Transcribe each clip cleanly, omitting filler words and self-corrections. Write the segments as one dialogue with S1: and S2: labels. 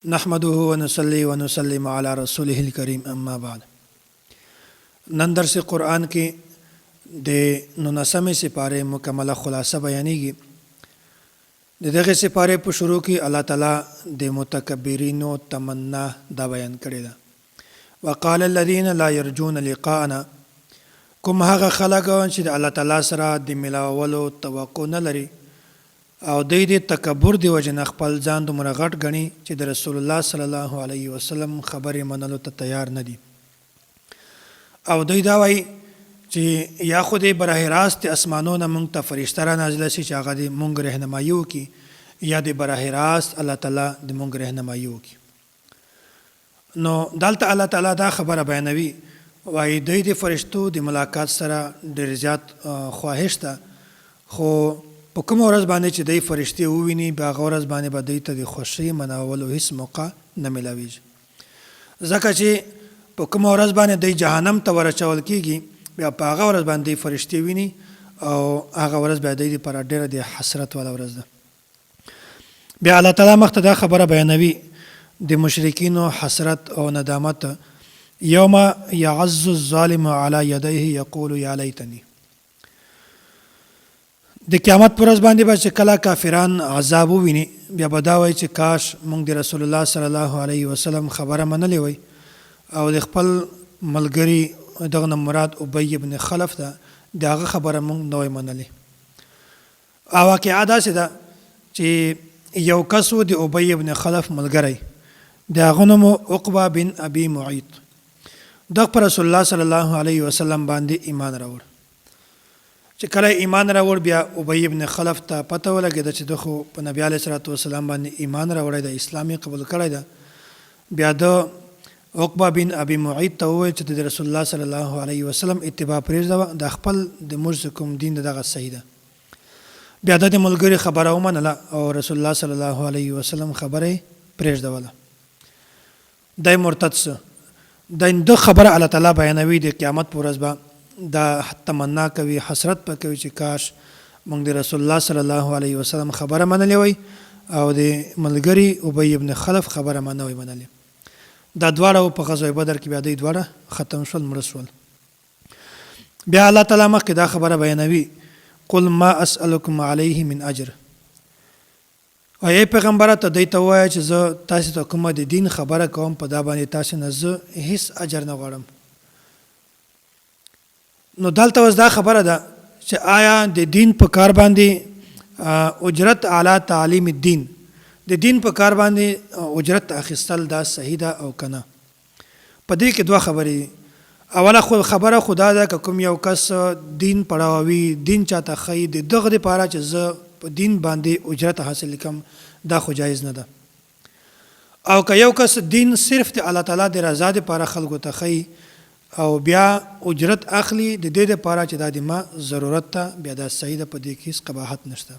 S1: نحمده ونصلي ونسلم على رسوله الكريم اما بعد. نن درس قرآن کې د نونسمې سپارې مکمله خلاصه بیانېږي. د دغې سپارې په شروع کې الله تعالی د متکبرینو تمنا دا بیان کړې ده، وقال الذين لا يرجون لقاءنا، کوم هغه خلک چې د الله تعالی سره د ملاولو توقع نه لري او دوی د تکبر د وجې نه خپل ځان دومره غټ ګڼي چې د رسول الله صلی الله علیه وسلم خبرې منلو ته تیار نه دي او دوی دا وایي چې یا خو دې براه راست د اسمانو نه مونږ ته فرشته را نازله شي چې هغه دې مونږ رهنمایي وکړي، یا دې براه راست الله تعالی د مونږ رهنمایي وکړي. نو دلته الله تعالی دا خبره بیانوي، وایي دوی د فرشتو د ملاقات سره ډېر زیات خواهش ده، خو په کومه ورځ باندې چې دوی فرشتې وویني بیا هغه ورځ باندې به دوی ته د خوښۍ منولو هیڅ موقع نه ملاویږي، ځکه چې په کومه ورځ باندې دوی جهنم ته ور اچول کیږي بیا په هغه ورځ باندې دوی فرشتې ویني او هغه ورځ بیا دوی لپاره ډېره د حسرت واله ورځ ده. بیا الله تعالی مخته دا خبره بیانوي د مشرکینو حسرت او ندامت، یوم یعض الظالم علی یدیه یقول یا لیتنی. د قیامت پر ورځ باندې به چې کله کافران عذاب وویني بیا به دا وایي چې کاش موږ د رسول الله صلی الله علیه وسلم خبره منلې وای او د خپل ملګري دغه نه مراد ابی ابن خلف ده د هغه خبره موږ نه وای منلې. او واقعه داسې ده چې یو کس و د ابی ابن خلف ملګری، د هغه نوم و عقبه بن ابي معیط. دغه پر رسول الله صلی الله علیه وسلم باندې ایمان راوړ. چې کله ایمان راوړ بیا ابی ابن خلف ته پته ولګېده چې ده خو په نبی علیه الصلاة والسلام باندې ایمان راوړی دی، اسلام یې قبول کړی ده. بیا ده عقبه بن ابي معیط ته وویل چې ته د رسول الله صلی الله علیه وسلم اتباع پرېږده، دا خپل د موږ چې کوم دین ده دغه صحیح ده. بیا ده د ملګري خبره ومنله او رسول الله صلی الله علیه وسلم خبره یې پرېږدوله. دی مرتد سو. د ده خبره الله تعالی بیانوي، د قیامت په ورځ به دا تمنا کوي، حسرت به کوي چې کاش موږ د رسول الله صلی الله علیه وسلم خبره منلې وای او د ملګري ابی ابن خلف خبره ما نه وای منلې. دا دواړه وو په غزوه بدر کې، بیا دوی دواړه ختم شول، مړه شول. بیا الله تعالی مخکې دا خبره بیانوي، قل ما اسألکم علیه من اجر، او ای پیغمبره ته دوی ته ووایه چې زه تاسې ته کومه د دین خبره کوم په دا باندې تاسې نه زه هیڅ اجر نه غواړم. نو دلته اوس دا خبره ده چې آیا د دین په کار باندې اجرت علی تعلیم الدین، د دین په کار باندې اجرت اخیستل دا صحیح ده او کنه؟ په دې کې دوه خبرې دي. اوله خو خبره خو دا ده که کوم یو کس دین پړاووي، دین چاته ښیي، د دغه دپاره چې زه په دین باندې اجرت حاصل کړم دا خو جایز نه ده. او که یو کس دین صرف د الله تعالی د رضا دپاره خلکو ته ښیي او بیا اجرت اخلي د دې دپاره چې دا د ما ضرورت ده، بیا دا صحیح ده، په دې کې هیڅ قباحت نشته.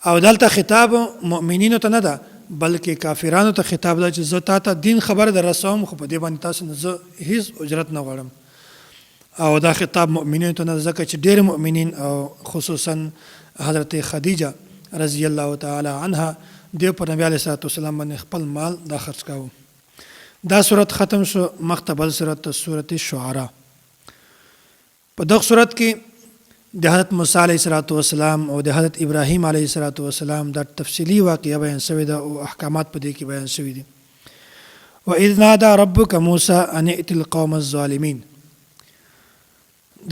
S1: او دلته خطاب مؤمنینو ته نه ده بلکې کافرانو ته خطاب ده چې زه تا ته دین خبره در رسوم خو په دې باندې تاسو نه زه هیڅ اجرت نه غواړم. او دا خطاب مؤمنینو ته نه ده ځکه چې ډېر مؤمنین او خصوصا حضرت خدیجه رضی الله تعالی عنها دیو پر نبی علیه الصلاة والسلام باندې خپل مال دا خرڅ کاوه. دا سورت ختم شو، مخته بل سورت سورت شعراء. په دغه سورت کې د حضرت موسی علیه الصلاة والسلام او د حضرت ابراهیم علیه الصلاة والسلام دا تفصیلي واقعه بیان شوې ده او احکامات په دې کې بیان شوي دي. واذ نادى ربک موسی ان ائت القوم الظالمین.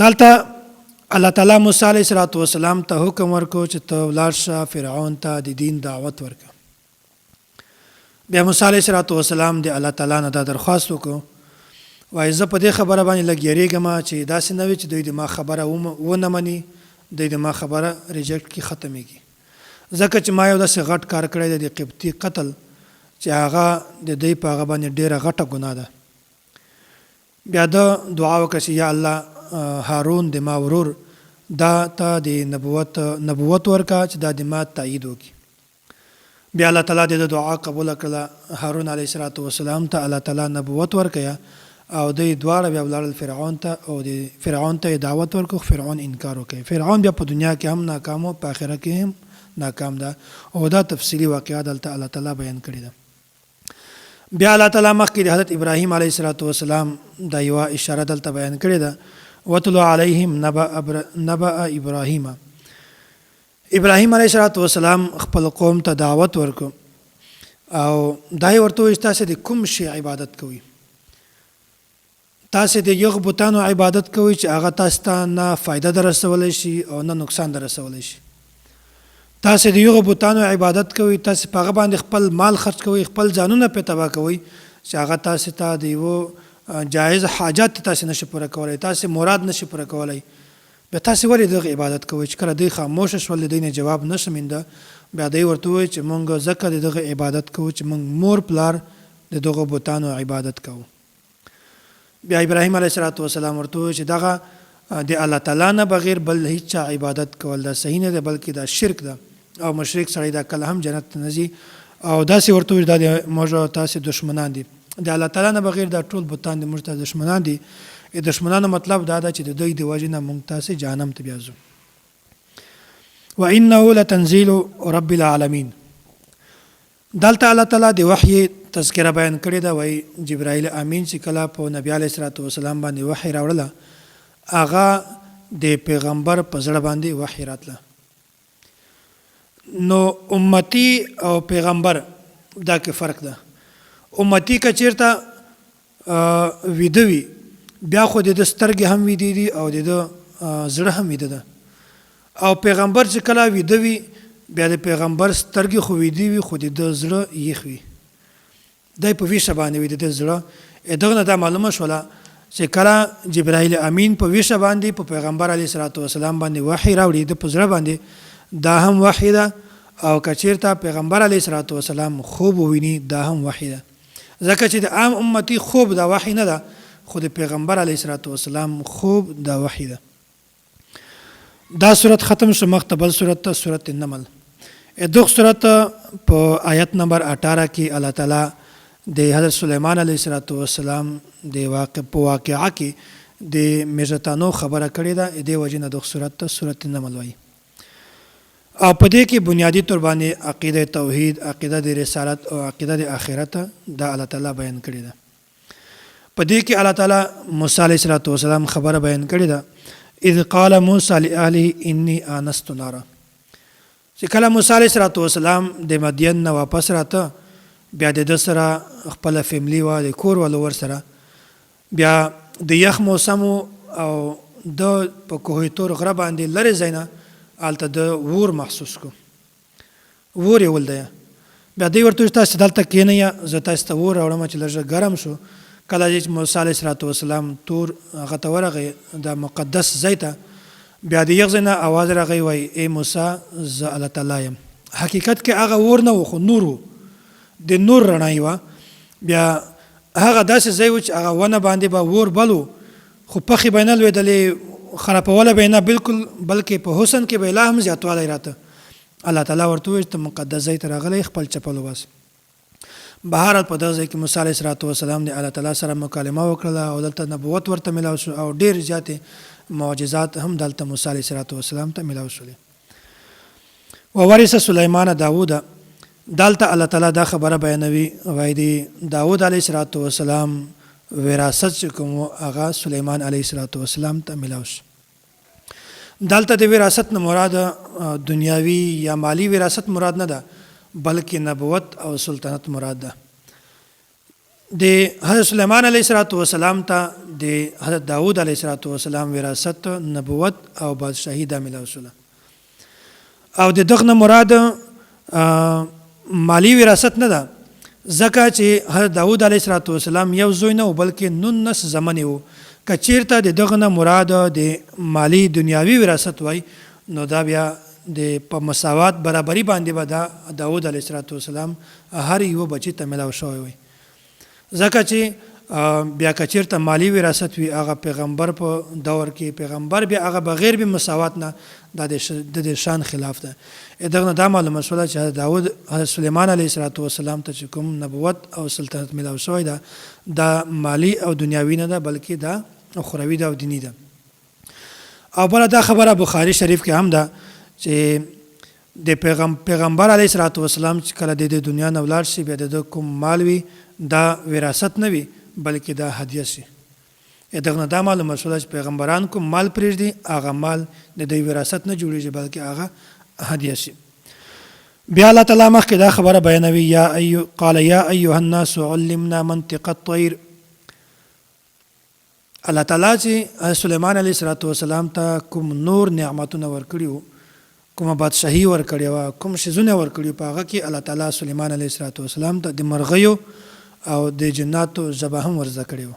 S1: دلته الله تعالی موسی علیه الصلاة والسلام ته حکم ورکو چې ته ولاړ شه فرعون ته د دین دعوت ورکړه. بیا موسی علیه الصلاة والسلام د الله تعالی نه دا درخواست وکړو، وایي زه په دې خبره باندې لږ یریږم چې داسې نه وي چې دوی د ما خبره ونه مني، دوی د ما خبره ریجیکټ کړي، ختم یې کړي، ځکه چې ما یو داسې غټ کار کړی دی، د قبطي قتل، چې هغه د دوی په هغه باندې ډیره غټه ګناه ده. بیا ده دعا وکړه چې یا الله هارون د ما ورور دا ته د نبوت نبوت ورکړه چې دا د ما تایید وکړي. بیا الله تعالی د ده دعا قبوله کړله، هارون علیه الصلوة والسلام ته الله تعالی نبوت ورکړه او دوی دواړه بیا ولاړل فرعون ته او د فرعون ته یې دعوت ورکړ خو فرعون انکار وکړ. فرعون بیا په دنیا کې هم ناکام و، په آخرت کې هم ناکام ده او دا تفصیلي واقعه دلته الله تعالی بیان کړې ده. بیا الله تعالی مخکې د حضرت ابراهیم علیه السلام دا یوه اشاره دلته بیان کړې ده، وتلو علیهم نبأ ابراهیم. ابراهیم علیه السلام خپل قوم ته دعوت ورکړ او دا یې ورته وویل چې تاسې د کوم شي عبادت کوئ؟ تاسې د یغ بتانو عبادت کوئ چې هغه تاسې ته نه فایده درسولی شي او نه نقصان درسولی شي. تاسې د یغ بتانو عبادت کوئ، تاسې په هغه باندې خپل مال خرچ کوئ، خپل ځانونه پرې تباه کوئ چې هغه تاسې ته د یوه جایز حاجت تاسې نشي پوره کولی، تاسې مراد نشي پوره کولی. بیا تاسې ولې د دغه عبادت کوئ؟ چې کله دوی خاموشه شول، د دوی نه جواب نه شو مینده، بیا دوی ورته وویل چې مونږ ځکه د دغه عبادت کوو چې مونږ مور پلار د دغو بتانو عبادت کوو. بیا ابراهیم علیه السلام ورته وویل چې دغه د الله تعالی نه بغیر بل هیڅ چا عبادت کول دا صحیح نه ده، بلکې دا شرک ده او مشرک سړی دا کله هم جنت ته نه ځي. او داسې ورته وویل چې دا د موږ او تاسې دښمنان دي، د الله تعالی نه بغیر دا ټول بتان د موږ تاسې دښمنان دي. د دښمنانو مطلب دا ده چې د دوی د وجې نه موږ تاسې جهنم ته بیا ځو. وانه لتنزیل رب العالمین. دلته الله تعالی د وحی تذکره بیان کړې ده، وایي جبرائیل امین چې کله په نبی علیه الصلاة والسلام باندې وحی راوړله، هغه د پیغمبر په زړه باندې وحی راتله. نو امتی او پیغمبر دا کې فرق ده. امتی که چیرته ویده وي، بیا خو د ده سترګې هم ویدې دي او د ده زړه هم ویده ده. او پیغمبر چې کله ویده وي، بیا د پیغمبر سترګې خو ویدې وي، خو د ده زړه یخ وي، دی په ویښه باندې وي د ده زړه. دغه نه دا معلومه شوله چې کله جبرائیل امین په ویښه باندې په پیغمبر علیه الصلاة والسلام باندې وحی راوړي، د په زړه باندې، دا هم وحی ده. او که چیرته پیغمبر علیه الصلاة والسلام خوب وویني، دا هم وحی ده، ځکه چې د عام امتی خوب دا وحی نه ده، خو د پیغمبر علیه الصلاة والسلام خوب دا وحی ده. دا سورت ختم شو، مخته بل سورت ته، سورت النمل. دغه سورت په آیت نمبر 18 کې الله تعالی د حضرت سلیمان علیه السلام د واقع په واقعه کې د میږتانو خبره کړې ده. دې وجې نه دغه سورت ته سورت النمل وایي. او په دې کې بنیادي طور باندې عقیده توحید، عقیده د رسالت او عقیده د آخرت دا الله تعالی بیان کړې ده. په دې کې الله تعالی موسی علیه السلام خبره بیان کړې ده، اذ قال موسی لاهله انی آنست نارا. چې کله موسی علیه السلام د مدین نه واپس راته، بیا د ده سره خپله فیملی وه، د کور والو ورسره. بیا د یخ موسم او ده په کوه تور غره باندې لرې ځای نه هلته ده اور محسوس کړو، اور یې ولدی. بیا دوی ورته وویل چې تاسې دلته کښېنئ، زه تاسې ته اور راوړم چې لږ ګرم شو. کله چې موسی علیه السلام تور هغه ته ورغی، د مقدس ځای ته، بیا د یخ ځای نه اواز راغی، وایي ای موسی، زه الله تعالی یم. حقیقت کې هغه اور نه و، خو نور و، د نور رڼا یې وه. بیا هغه داسې ځای و چې هغه ونه باندې به اور بل و، خو پخې به یې نه لوېدلې، خرابوله به یې نه بلکل، بلکې په حسن کې به یې لا هم زیاتوالی راته. الله تعالی ورته وویل چې ته مقدس ځای ته راغلی، خپل چپل وباسه. بهرحال په دغه ځای کې موسی علیه السلام د الله تعالی سره مکالمه وکړله او دلته نبوت ورته ملاو شو او ډېر زیاتې معجزات هم دلته موسی علیه السلام ته ملاو شولې. وورث سلیمان داوود. دلته الله تعالی دا خبره بیانوي، وایي دی داوود علیه السلام وراثت چې کوم هغه سلیمان علیه السلام ته ملاو شو. دلته د وراثت نه مراد دنیاوي یا مالی وراثت مراد نه ده، بلکې نبوت او سلطنت مراد ده. د حضرت سلیمان علیه السلام ته د حضرت داود علیه السلام وراثت، نبوت او بادشاهي دا ملاو شوله. او د دغه نه مراد مالی وراثت نه ده، ځکه چې حضرت داود علیه السلام یو زوی نه و، بلکې 19 زمنې وو. که چیرته د دغه نه مراد د مالی دنیاوي وراثت وای، نو دا بیا د په مساوات برابري باندې به دا داود علیه السلام هر یو بچی ته ملاو شوی وای، ځکه چې بیا که چیرته مالی وراثت وي، هغه پیغمبر په دور کې پیغمبر بیا هغه بغیر به مساوات نه، دا د د شان خلاف ده. دغه نه دا معلومه شوله چې حضرت داود حضرت سلیمان علیه السلام ته چې کوم نبوت او سلطنت ملاو شوی ده، دا مالی او دنیاوي نه ده، بلکې دا اخروي ده او دیني ده. او بله دا خبره بخاري شریف کې هم ده چې د پیغم پیغمبر علیه الصلاة والسلام چې کله د دې دنیا نه ولاړ شي بیا د ده کوم مال وي دا وراثت نه وي بلکې دا هدیه شي. دغه نه دا معلومه شوله چې پیغمبران کوم مال پرېږدي هغه مال د دوی وراثت نه جوړیږي بلکې هغه هدیه شي. بیا الله تعالی مخکې دا خبره بیانوي یا ایو قال یا ایها الناس علمنا منطق الطیر. الله تعالی چې حضرت سلیمان علیه الصلاة والسلام ته کوم نور نعمتونه ورکړي وو، کومه بادشاهي ورکړې وه، کوم شیزونه ورکړي وو، په هغه کې الله تعالی سلیمان علیه الصلاة والسلام ته د مرغیو او د جناتو ژبه هم ورزده کړې وه.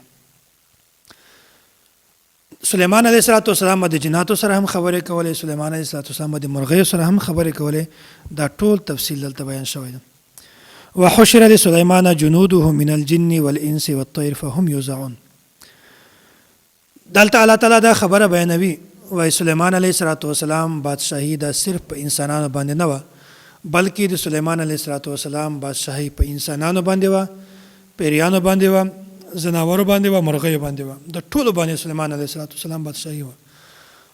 S1: سلیمان علیه الصلاة والسلام به د جناتو سره هم خبرې کولې، سلیمان علیه الصلاة والسلام به د مرغیو سره هم خبرې کولې، دا ټول تفصیل دلته بیان شوی دی. وحشر لسليمان جنوده من الجن والانس والطير فهم يوزعون. دلته الله تعالی دا خبره بیانوي وای سلیمان علیه الصلاة والسلام بادشاهي دا صرف په انسانانو باندې نه وه بلکې د سلیمان علیه الصلاة والسلام بادشاهي په انسانانو باندې وه، پیریانو باندې وه، ځناورو باندې وه، مرغیو باندې وه، د ټولو باندې سلیمان علیه الصلاة والسلام بادشاهي وه.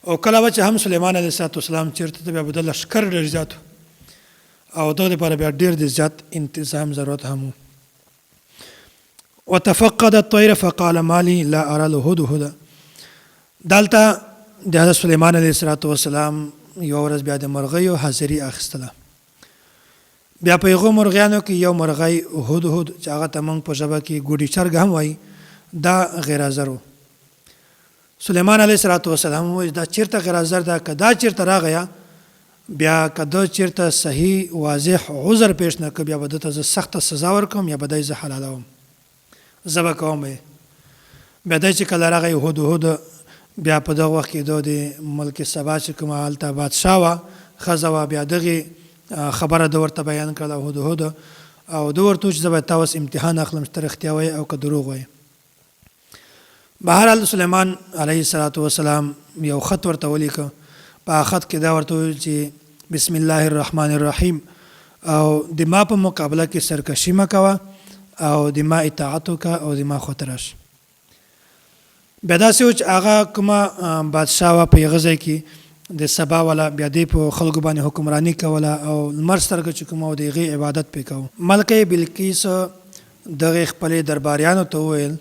S1: او کله به چې هم سلیمان علیه الصلاة والسلام چیرته ته بیا به د لښکر ډېر زیات او دغه لپاره بیا ډېر د زیات انتظام ضرورت هم وو. وتفقد الطير فقال ما لي لا ارى الهدهد. دلته د حضرت سلیمان علیه الصلاة والسلام یوه ورځ بیا د مرغیو حاضري اخیستله. بیا په هغو مرغیانو کې یو مرغی هدهد چې هغه ته موږ په ژبه کې ګوډي چرګ هم وایي دا غیرحاضر و. سلیمان علیه الصلاة والسلام وویل دا چیرته غیرحاضر ده، که دا چیرته راغیه بیا که ده چیرته صحیح واضح عذر پیش نه کړ بیا به ده ته زه سخته سزا ورکوم یا به دی زه حلالوم ذبح کوم یې. بیا دی چې کله راغی هدهد بیا په دغه وخت کې ده د ملک سبا چې کومه هلته بادشاه وه ښځه وه بیا دغې خبره ده ورته بیان کړله هدهد او ده ورته وویل چې زه به تا اوس امتحان اخلم چې ته رښتیا وایې او که دروغ وایې. بهرحال سلیمان علیه الصلاة والسلام یو خط ورته ولیکه، په هغه خط کې دا ورته وویل چې بسم الله الرحمن الرحیم او د ما په مقابله کې سرکشي مه کوه او د ما اطاعت وکړه او د ما خواته راشه. بیا داسې و چې هغه کومه بادشاه وه په هغه ځای کې د سبا والا بیا دی په خلکو باندې حکمراني کوله او لمر سترګه چې کومه و د هغې عبادت پې کاوه. ملکه بلقیس دغې خپلې درباریانو ته وویل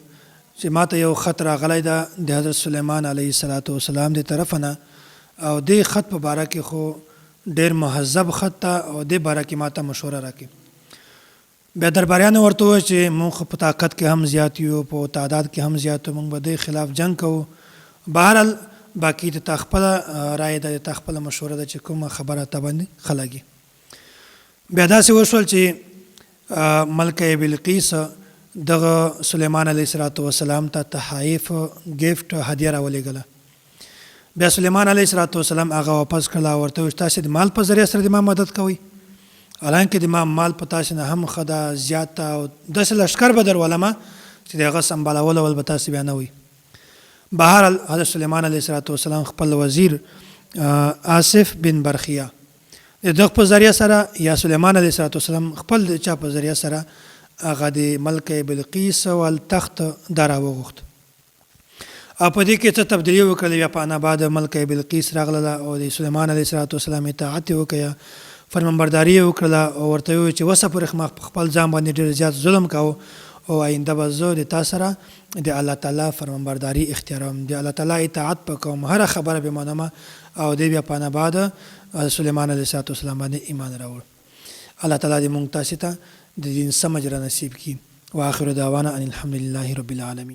S1: چې ماته یو خط راغلی ده د حضرت سلیمان علیه الصلوة والسلام د طرفه نه او دې خط په باره کې خو ډیر مهذب خط ده او دې باره کې ماته مشوره راکړي. بیا درباریانو ورته وویل چې مونږ خو په طاقت کې هم زیات یو، په تعداد کې هم زیات یو، مونږ به دې خلاف جنګ کوو، بهرحال باقي د تا خپله رایه ده، د تا خپله مشوره ده چې کومه خبره تا باندې ښه لګي. بیا داسې وشول چې ملکه بلقیس دغه سلیمان علیه الصلاة والسلام ته تحایف، ګفټ، هدیه راولېږله. بیا سلیمان علیه الصلاة والسلام هغه واپس کړله او ورته وویل چې تاسې د مال په ذریعه سره د ما مدد کوئ، حالانکه د ما مال په تاسې نه هم ښه ده، زیات ده او داسې لښکر به درولم چې د هغه سمبالولو ول به تاسې بیا نه وئ. بهرحال حضرت سلیمان علیه الصلاة والسلام خپل وزیر آصف بن برخیا د دغ په ذریعه سره یا سلیمان علیه الصلوة والسلام خپل د چا په ذریعه سره هغه د ملکه بلقیس وال تخت دا راوغوښت او په دې کې څه تبدیلي وکړل. بیا په انا بعد ملکه بلقیس راغلله او د سلیمان علیه الصلوة والسلام اطاعت یې وکړ، فرمانبرداري یې وکړله او ورته یې وویل چې وسه پورې ما په خپل ځان باندې ډېر زیات ظلم کاوه او آینده به زه د تا سره د الله تعالی فرمانبرداري اختیاروم، د الله تعالی اطاعت به کوم، هره خبره به منم او دی بیا په انا بعد سلیمان علیه الصلوة والسلام باندې ایمان راوړ. الله تعالی دې مونږ تاسې ته د دین سمجھ را نصیب کړي. واخر دعوانا ان الحمدلله رب العالمین.